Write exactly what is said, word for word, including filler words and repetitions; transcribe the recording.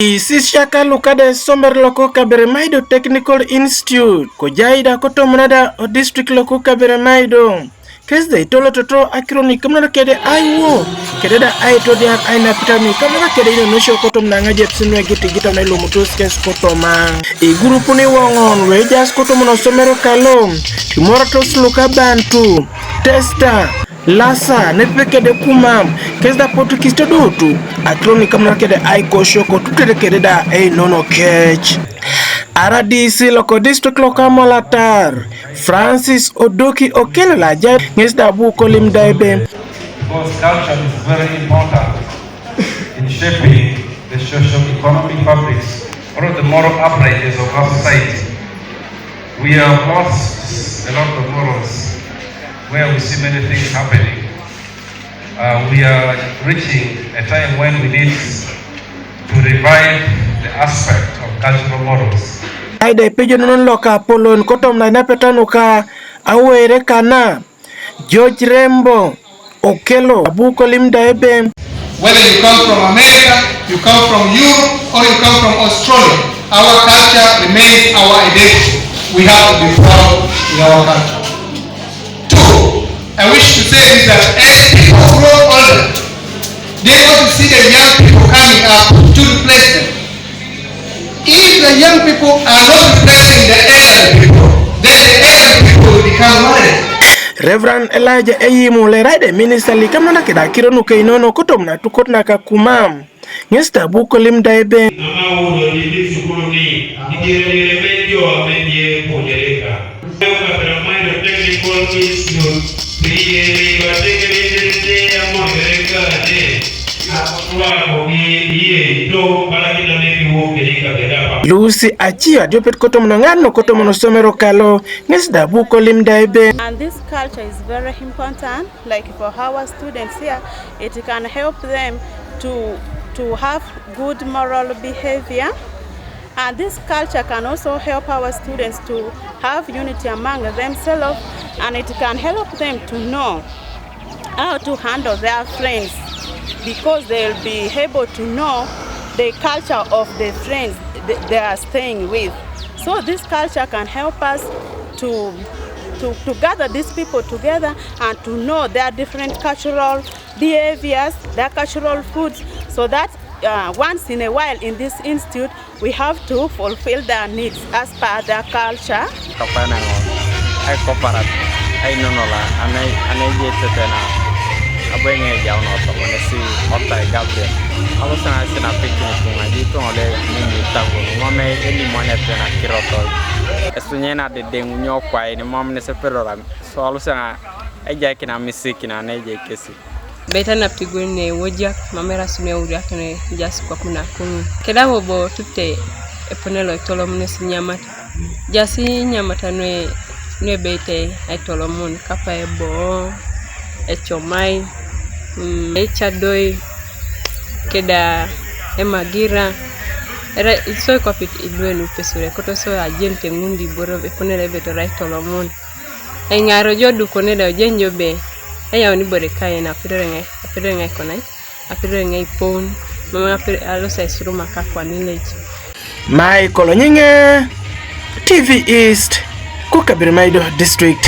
Isisiaka lukade somero loko Kaberamaido Technical Institute, ko jaida kotomnada o district loko Kaberamaido. Kes de itolo toto akironi kamnada kede aiwo. Kede da aito dian aina pitani kamnada kede ino nosho kotomna ngaje psinwe giti gita na ilomutus kes kotoma. I grupu ni wongon wejas kotomno somero kalo. Timoratos luka Bantu. Testa. Lasa, nepe kede Kumam, kes da potu kisto dutu, atroni kamna kede ai kosho ko tutede kede da ei nono kech. R D C loko district loko Amolatar, Francis Odoki Okello la jai, nges da bu kolim daibe. Because culture is very important in shaping the social economic fabrics or the moral outrages of our society. We have lost a lot of morals where we see many things happening. Uh, we are reaching a time when we need to revive the aspect of cultural morals. Aida ipejo nonon loka Apolon kotom na inapetanuka awere kana. George Rembo Okello, abu kolim daibe. Whether you come from America, you come from Europe, or you come from Australia, our culture remains our identity. We have to be proud in our culture. Two, I wish to say is that as people grow older, they want to see the young people coming up to replace them. If the young people are not replacing the elderly people, then the elderly people will become worried. Reverend Elijah Eyimu le raide minister li kamna keda kiro nuke inono kotom na tukot na ka Kumam. Ngesta bu kolim daibe. Ama wuno ni ni sukulu ni, nitiere diere me jo ame nie puonjore ka. Kaberamaido Technical Institute, pi yeri ba tekere tete ya moyore ka ne. Wa ko gi ye to bala ki na me ki wo ke ni ka beda pa. Lucy Achia diopet kotom na ngano kotom no somero kalo, nges da bu kolim daibe. And this culture is very important, like for our students here, it can help them to, to have good moral behavior. And this culture can also help our students to have unity among themselves, and it can help them to know how to handle their friends, because they'll be able to know the culture of the friends th-, they are staying with. So this culture can help us to, to, to gather these people together and to know their different cultural behaviors, their cultural foods, so that, uh, once in a while in this institute, we have to fulfill their needs as per their culture. Kapana ngo, ai koparat, ai nonola, anai, anai je tetena, abwe nge jao no to, mane si ota e gabe. Alo sana sina picnic ngai to ole mimi tango, mame eli mane tena kiroto. Esunye na de dengu nyo kwa ni mam ne se perora. So alo sana, ai jai kina misi kina ne jai kesi. Beta na pigwe ne wojak, mamera sune uriak ne jas kwa kuna kunu. Keda wobo tute epone lo itolom ne si nyamata. Jasi nyamata nwe, nwe bete aitolomon kapa ebo, echomai, mm, echadoi, keda emagira. Era iso kopit idwe nu pesure, koto so agent ngundi boro epone le beto aitolomon. Eŋaro jo dukone da ojenjo be, eyauni bore kayen apirore ŋai, apirore ŋai konai, apirore ŋai pon, mama apir-, alosa isuruma kakwa nilej. Michael Onyinge, T V East, ku Kaberamaido District.